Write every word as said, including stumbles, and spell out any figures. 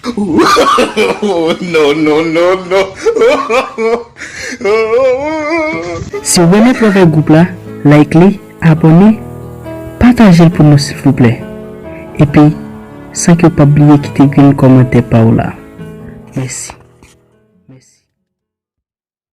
Oh, no, no, no, no. Si w renmen travay gwoup la, like li, abòne, pataje l pou nou silvouplè. Epi, san ke w pa bliye kite grenn kòmantè pa w la. Mèsi.